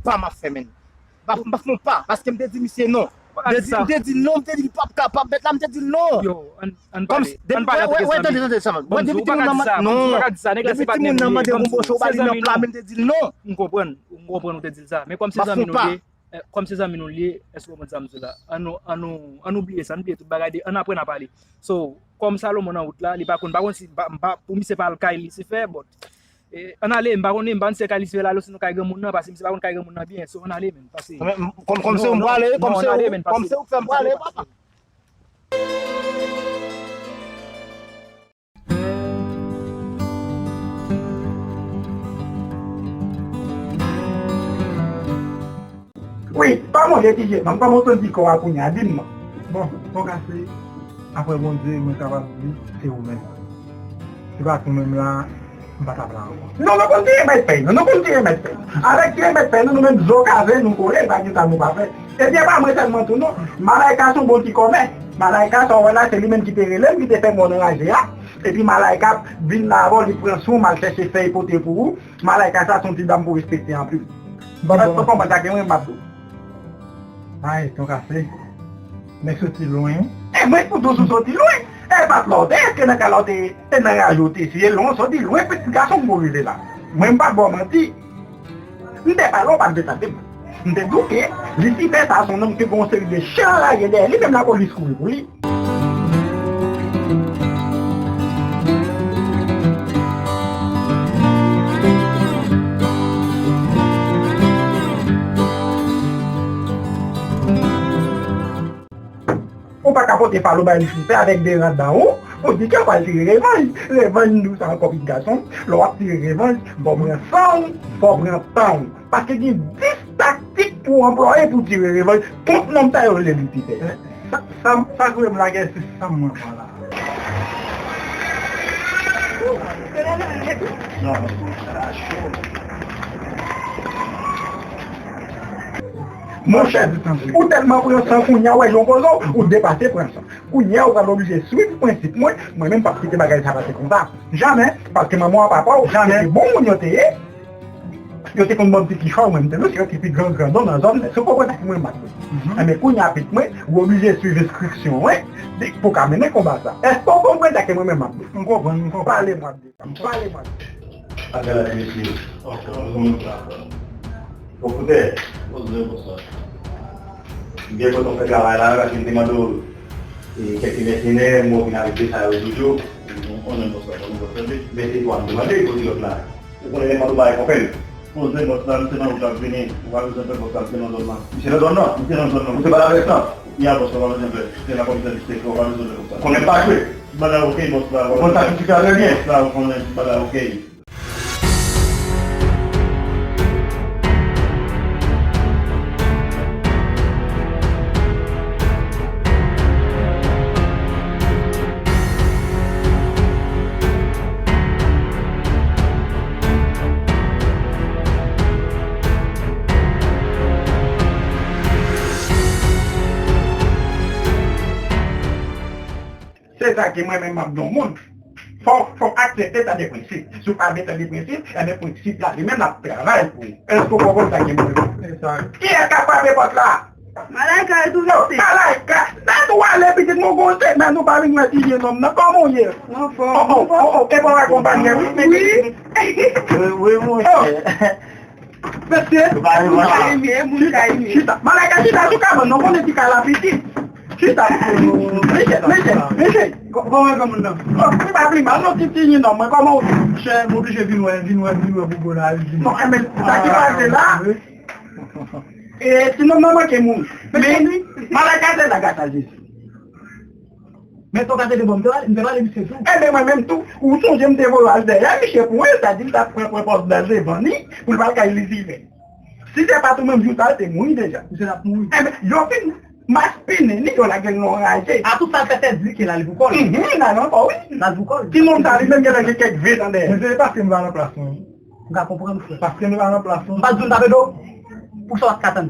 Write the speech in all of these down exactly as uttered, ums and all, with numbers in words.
pa m ap fè, menn. M pa, m pa fè yon pa, paske m te di misye non. M te di, m te di l non, m te di l p ap kapab, mèt la, m te di l non. Yo, ann, ann pale. Ann pale apre sa. Wè, wè, tande, tande, tande. Wè, depi timoun nan mande, non. Depi timoun nan mande yon moso, w ba li nan pla, men m te di l non. M konprann, m konprann ou te di l sa. Men kòm se zanmi nou ye, eh, kòm se zanmi nou l ye, èske w konprann sa m di w la? Ann nou, ann nou, ann nou bliye sa, ann bliye tout bagay de, ann aprann a pale. So, kòm Salomon nan wout la, li pa konn, pa konn si, pa, pa, pou misye pa al kay Lisifè, but, eh, ann ale, m pa konnen, m pa konn si se kay Lisifè l ale, osinon kay granmoun nan, paske misye pa konn kay granmoun nan byen, so ann ale, menn, pase. Kòm, kòm se ou m prale, kòm se ou, kòm se ou k fè m prale, papa. Wi, pa manje ti je, non, kòman w santi kò a kounye a, di m non. Bon, Ton Kase, apre Bondye, mwen kapab di, se ou menm. Si pa t ou menm la, m pa t ap la ankò. Non, nou konn ti remèd fèy, non, nou konn ti remèd fèy. Avèk ti remèd fèy, nou, nou menm zo kaze, nou kole, pa gen sa nou pa fè. Ebyen, pa mwen sèlman tou, non. Malayka se yon bon ti kòmè. Malayka, sa w wè la, se li menm ki te rele m, ki te fè m wè w nan raje a. Epi Malayka vin la avè w, li pran swen w, m al chèche fèy pote pou ou. Malayka sa se yon ti dam pou respekte anpil. Èske w konprann sa ke mwen m ap di w? Ay, Ton Kase. Nèg soti lwen. E mwen pou di w sou soti lwen. E pa t la w te ye, èske nan kay la w te ye, e nan raje w te ye, si e lwen w soti, lwen pitit gason m pou rive la. Mwen m pa ba w manti. M te pale w, w pa t vle tande m. M te di w ke Lisifè sa se yon nonm ki gen yon seri de chan lage dèyè li, menm lapolis kouri pou li. Ou pa ka pote falo bay Lisifè avèk de rad nan ou, ou di ke w pral tire revanj. Revanj, m di w sa ankò, pitit gason, lè w ap tire revanj, fò w pran san w, fò w pran tan w. Paske gen dis taktik pou w anplwaye pou w tire revanj kont nonm sa yo rele Lisifè. Sa, sa, sa k voye m lage, se sa mwen pran la. Monchè, ou tèlman pran san kounye a, w wè jan w poze w, ou depase pran san. Kounye a, ou pral oblije swiv prensip mwen, mwen menm m p ap kite bagay sa pase konsa. Jamè, paske manman w ak papa w, se te bon moun yo te ye. Yo te konn ban m ti kichòy, mwen, m te di w, se yo ki pi gran grandon nan zòn nan. Si w konprann sa ke mwen m ap di w. Enben, kounye a, pitit mwen, ou oblije swiv enstriksyon mwen, pou w ka mennen konba sa. Èske w konprann sa ke mwen menm m ap di w? M konprann, m konprann. Pale mwen. Pale mwen. Apre la, mesye. Ok, bon, bon, bon. Bon, koute. Byen kontan fè travay la, paske m te mande w, e, kèk mèsenè, mwen vin avèk de sa yo jodi. Bon, konnen bòs la, konnen bòs la, wi. Men se twa m te mande, kote lòt la? Ou konnen nèg mande w bagay konpè l. Poze bòs la, misye nan wout l ap vini. Ou pa bezwen pè bòs la, misye nan zòn nan. Misye nan zòn nan? Misye nan zòn nan. Ou te pale avè l sa? Ya, bòs la, pa bezwen pè. Se la komisè distrik la, ou pa bezwen pè bòs la. Konnen m pa jwe. Bagay ok, bòs la. Ou konn sa ki fè trè byen. Bòs la, ou konnen bagay ok. Se sa ke mwen menm m ap di yon moun. Fò, fò w aksepte tande prensip. Si w pa vle tande prensip, enben prensip la li menm l ap travay pou ou. Èske w konprann sa ke mwen di? Kiyès k ap frape pòt la? Malaika, e tou vèse. Malaika, dat ou ale pitit mwen gon semèn ou pa vin wè ti jenòm nan. Kòman w ye? Anfòm. Oh, oh, oh, oh, e pa w akonpanye, wi. Wi. Wi, wi, monchè. Mesye, moun ka eme, moun ka eme. Chita. Malaika, chita sou kabann nan, konnen ti kay la piti. Chita. Mesye, mesye, mesye. Kòman e moun nan? Oh, li pa pli mal non, ti ti non, mwen kòman ou di? Chè, m oblije vin wè, vin wè, vin wè Bougo la, vin wè. Non, enben, sa ki pase la? E, ti nonm nan manke mouri. Men, Malaika se la gras a Jezi. Men Ton Kase te bon, m te pale, m te pale misye tou. Enben, mwen menm tou, ou sonje m te voye al dèyè misye pou mwen, sa di m t ap pran, pran pòz Bèlzevan ni, pou l pa al kay Lisifè. Si se pa t ou menm, jou sa l te mouri deja. Misye t ap mouri. Enben, yo fin maspinen ni, yo lage l nan raje. A tout sa l fè, se di ke l al pou kò l. Mhm, l al ankò, wi. L al pou kò l. Ti nonm sa, li menm genlè gen kèk ve nan dèyè. Men se paske m pa nan plas mwen. M ka konprann, frè. Paske nou pa nan plas nou. M pa t di w m t ap ede w. Pou sa w ap ka tann.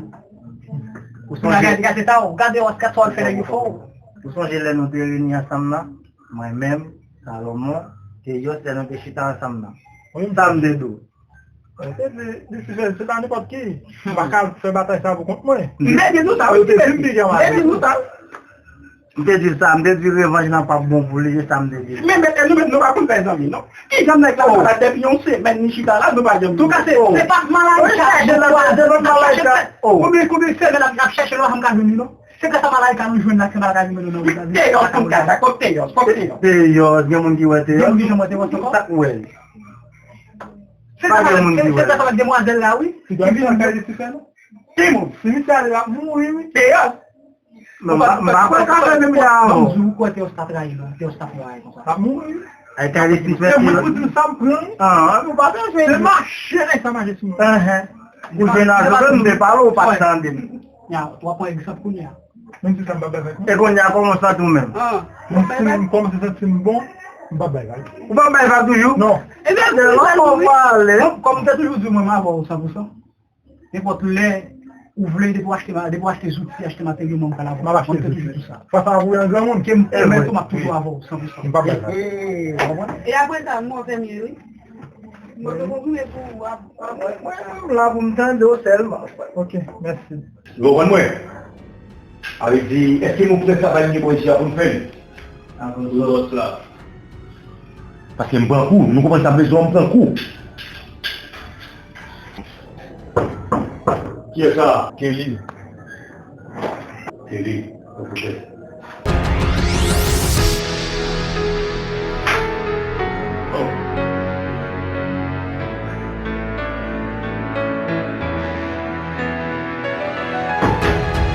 Ou sonje, gade, gade sa w, gade w ap ka sa w ap fè nèg yo fò w. Ou sonje lè nou te reyini ansanm nan? Mwen menm, Salomon, Teyos, lè nou te chita ansanm nan. Wi, m sonje. Sa m te di w. Mwen te di, Lisife, se pa nenpòt ki. M pa ka fè batay sa pou kont mwen. M te di nou sa, wi, Lisife. M te di nou sa. M te di l sa, m te di revanj lan p ap bon pou li, se sa m te di l. Men, men, nou menm, nou pa konn fè zanmi, non. Ki jan nèg la pral la depi yon semèn li chita la, nou pa janm. Touka, se, se pa Malaika. Wi, se pa Malaika. Konbyen, konbyen semèn ap, ap chèche l, m ka jwenn li, non. Se grasa Malaika nou jwenn la, se Malaika ki mennen nou nan wout la. Teyòs, konn kay la, kot Teyòs, kot Teyòs. Teyòs, gen moun ki wè Teyòs? Gen moun ki janm wè Teyòs ankò? Sa k wè l? Pa gen moun ki wè l. Se grasa demwazèl la, wi. Ki vin nan kay Lisife, non? Ki moun? Si misye ale, l ap mouri, wi. Teyòs. Non, m pa, m pa kwè kafe menm jan avè w. Bon, di ou kwè Teyòs ta trayi nou, Teyòs ta fè yon bagay konsa. L ap mouri, wi. Ay, Kalis, li fè. Se mwen pou di w sa m pran, wi. Ah, nou pa bezwen. Se mache nèg sa mache sou mwen. Enhen. Ou jwenn avè m, m te pale, ou pa t tande m. Ya, w ap pran egzanp kounye a. Menm si sa m pa bay vag, non. E kounye a, kòman w santi w menm? Ah. Menm si m kòmanse santi m bon, m pa bay vag. Ou pa bay vag toujou? Non. Ebyen, se lè w pale. Bon, kòm m te toujou di w, mwen, m avè w san pou san. Nenpòt lè ou vle, depi w achte ma-, depi w achte zouti, achte materyo, mwen, m pral avè w. M ap achte zouti. Mwen, m te toujou di sa. Fas a pou yon granmoun. Ke m pwomèt ou, m ap toujou avè w san pou san. M pa bay vag. Ee, w konprann? E apre sa, m wè w fè mye, wi. Mwen, mwen, mwen, mwen, mwen, mwen, m la pou m tande w sèlman, frè. Ok, mèsi. Ou konprann mwen? Sa vle di, èske nou prè travay nou gen pou reisi a pou n fè l? Avan zòt la. Paske m pran kou, nou konprann sa m bezwen, m pran kou. Kiyès sa? Kelly. Kelly, pwofesè. Oh.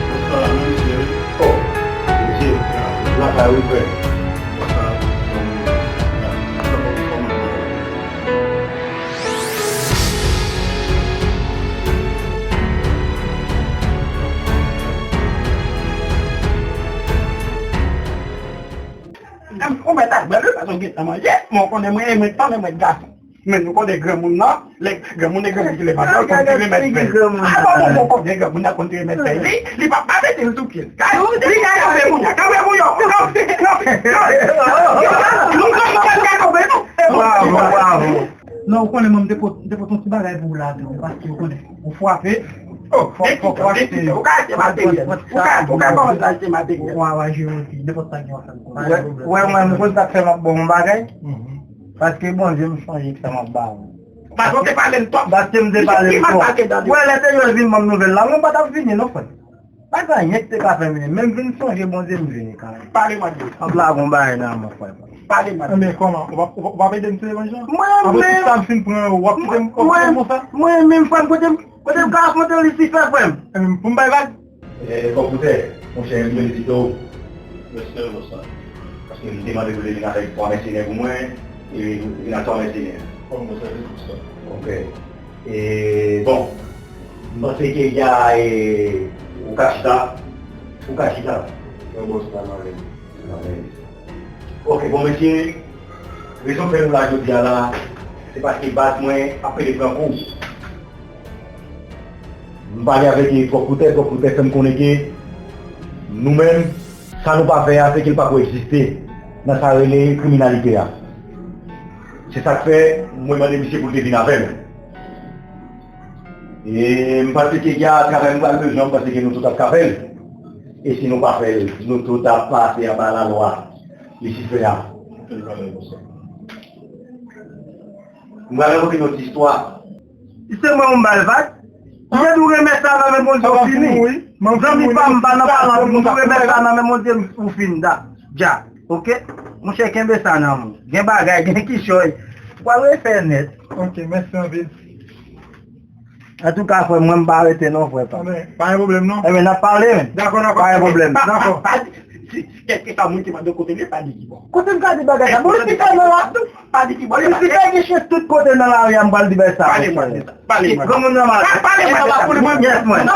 Bonswa, mesye. Oh, mesye. Lakay ou, frè. Bonswa. Ou mèt al bwè dlo, paske w gentan manje, men w konnen mwen, mwen pa renmen gason. Men nou konnen granmoun nan, lè granmoun e granmoun ki leve maten, l konn tire mèt fèy. Alò, bon, bon, konnen granmoun nan konn tire mèt fèy. Li, li pa, pa mete l sou pye l. Li ka kanpe moun nan, kanpe moun yo. Kanpe, kanpe, kanpe. Nou konn nou pa ka kanpe, nou. Bravo, bravo. Non, ou konnen mwen, m te pot-, m te pote yon ti bagay pou ou la tou, paske ou konnen, ou frape. Oh, fòk, fòk ou achte. Ou ka achte materyèl. Ou ka, ou ka kòmanse achte materyèl. Ou ka achte nenpòt sa ki w ap fè. Wè, wè, mwen, m konn sa k fè m ap ba w yon bagay. Paske Bondye m sonje ki sa m ap ba ou. Paske w te pale l twòp. Paske m te pale l twòp. Wè, lè te yo vin ban m nouvèl la, mwen pa t ap vini non, frè. Pa gen anyen ki te ka fè m vini. Men m vin sonje Bondye, m vini kanmenm. Pale mwa de sa. M ap lage yon bagay nan men w, frè. Pale mwa de sa. Men kòman? Ou p ap, ou p ap, ou p ap ede m sou levanjil? Mwen menm. Apre tout sa m fin pran yo, w ap kite m, w ap kite m konsa? Mwen menm, frè m, kote m, kote m ka afwonte Lisifè, frè m? Pou m bay vag? E, Kòk Woutè, monchè, m felisite w. Respè, bòs la. Paske m te mande pou te vin avèk twa mèsenè pou mwen, e vin ak twa mèsenè. Kòm mwen sèvis, bòs la. Ok. E, bon, m panse ke y a, e, ou ka chita, ou ka chita. Mwen, bòs la, m avè w. M avè w. Ok, bon, mesye, rezon k fè nou la jodi a la, se paske baz mwen ap pede pran kou. M pale avèk Kòk Woutè, Kòk Woutè fè m konnen ke nou menm, sa nou pa fè a, se ke l pako egziste nan sa rele kriminalite a. Se sa k fè mwen mande misye pou l te vin avè m. E m panse ke y a travay nou pral bezwen, m panse ke nou tout ap ka fè l. E si nou pa fè l, nou tout ap pase anba lalwa Lisifè a. M pral rakonte nou ti istwa. Se mwen ou m ba l vag? Ou te dwe remèt sa nan men Bondye, ou fini. Zanmi pa m, pa nan palan, ou dwe remèt sa nan men Bondye, ou fin, da, dja, ok? Monchè, kenbe sa nan men w. Gen bagay, gen kichòy. Ou pral refè nèt. Ok, mèsi anpil. Antouka, frè, mwen, m pa rete non, frè pa m. Anben, pa gen pwoblèm non. Enben, n ap pale, men. Dakò, dakò. Pa gen pwoblèm. Dakò. Pa di, si, kèlkeswa moun ki mande w kote l ye, pa di ki bò. Kote m ka di bagay sa? Bon, li fè nan la. Pa di ki bò l ye. Li fè gen chèf tout kote nan lari a, m pral di bagay sa. Pale mwen de sa. Pale mwen. Granmoun nan mal. Pale mwen de sa. Yes, mwen.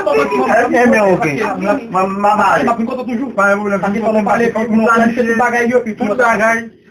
Enben, ok. Mwen, m ap ale. M ap vin kote w toujou. Pa gen pwoblèm. Paske fò nou pale, fò nou planifiye tout bagay yo, tout bagay.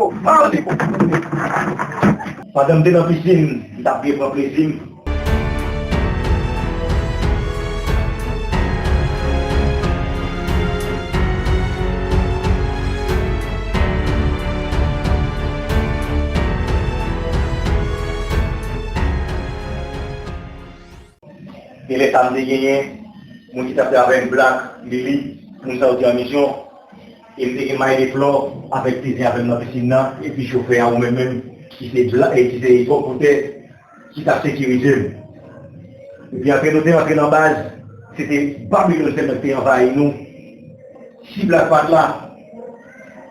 Nico, pa Nico. Pandan m te nan pisin, m t ap byen pran plezi m. E lè sa a, m te genyen moun ki t ap travay avè m, Black, Lili, moun sa yo te an misyon. E m te gen may de flò avèk ti zen avè m nan pisin nan, epi chofè a, ou menm menm, ki se Bla-, e ki se Twòp Koutè, ki t ap sekirize m. Epi antre nou te antre nan baz, se te Babilòn sèlman ki te anvayi nou. Si Black pa t la,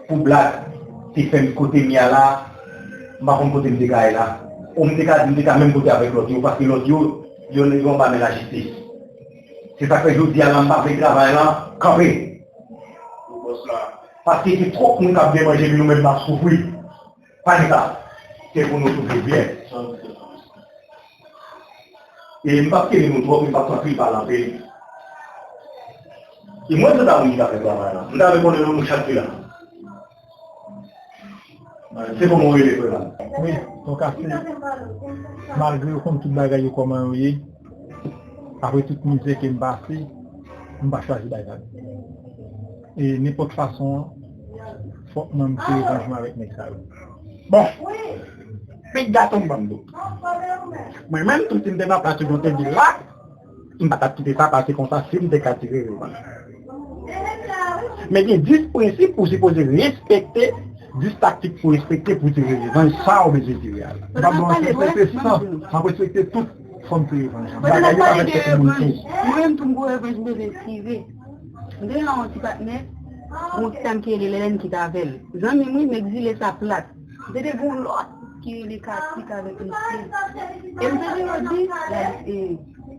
pou Black te fè m kote m ye a la, m pa konn kote m te ka ye la. Ou m te ka di m te ka menm kote avèk lòt yo, paske lòt yo, yo, yo anba men lajistis. Se sa k fè jodi a la, m pa vle travay la kanpe. Bòs la. Paske gen twòp moun k ap byen manje, epi nou menm n ap soufri. Pa gen sa. Se pou nou soufri byen. E m p ap kenbe nou twòp, m p ap pran pil pale anpil. E mwen, se ta moun ki ta fè travay la. M ta vle konnen non nou chak ki la. Se kòman w rele, frè m? Wi, donk, ase, malgre yo konn tout bagay yo kòman yo ye, apre tout mizè ke m pase, m pa chwazi bay vag. E nenpòt fason an, fòk mwen m pran revanj mwen avèk nèg sa yo. Bon, pik gato m ban m do. Mwen menm tou, si m te nan plas yo, jan w te di l la, m pa t ap kite sa pase konsa si m te ka tire revanj. Men gen dis prensip ou sipoze respekte, dis taktik pou respekte pou tire revanj, sa ou bezwen tire a la. M ap respekte san, m ap respekte tout fòm tire revanj. Bagay yo avèk tèt moun tou. Mwen menm tou m gon revanj m bezwen tire. M te gen yon ti patnè, yon ti tanm ki rele Lèlèn ki t avè l. Zanmi m wi, m egzile sa plat. M te gen yon lòt ki rele Katik avèk misye. E m tande yo di, e,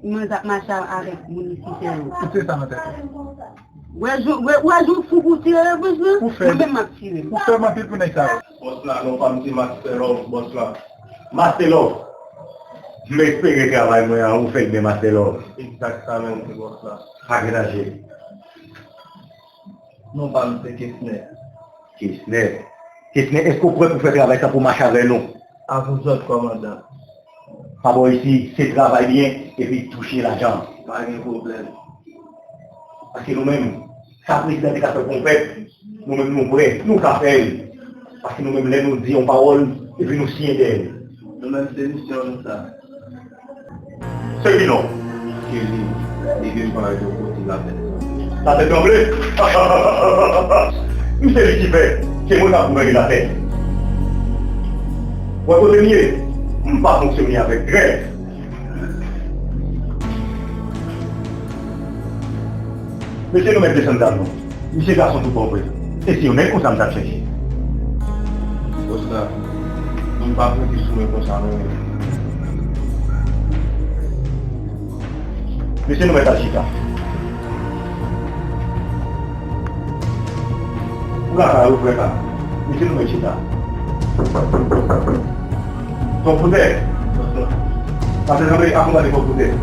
manzè ap mache avèk moun isi se yo. Ou te sa nan tèt ou? Wè jou, wè, wè jou fou pou tire revanj lan, mwen menm m ap tire. Ou fè m anpil pou nèg sa yo. Bòs la, non pa m se Master Love, bòs la. Master Love, m espere travay mwen an, ou fè l byen, Master Love. Egzakteman, se bòs la. Pa gen danje. Non pa m se Kesner. Kesner. Kesner, èske w prè pou fè travay sa pou mache avè nou? A vous ordres, kòmandan. Pa bò isi, se travay byen, epi touche lajan. Pa gen pwoblèm. Paske nou menm, sa prezidan te ka fè pou yon pèp, nou menm nou prè, nou ka fè l. Paske nou menm, lè nou di yon pawòl, epi nou siyen dèyè l. Nou menm, se misyon nou sa. Se ki non? Kelly, li vin parèt yon kote latè tranble. Latè tranble? M se Lisifè, se mwen k ap gouvène latè. Wè kote m ye? M pa fonksyone avèk grèv. Mesye, nou mèt desann zam nou. Misye gason tout bon vre. E se yon nèg konsa m t ap chèche. Bòs la, m pa konte sou mwen konsa non. Mesye, nou mèt al chita. Ou la kay ou frè pa. Mesye, nou mèt chita. Twòp Koutè. Pase nan men akonpanye Twòp Koutè.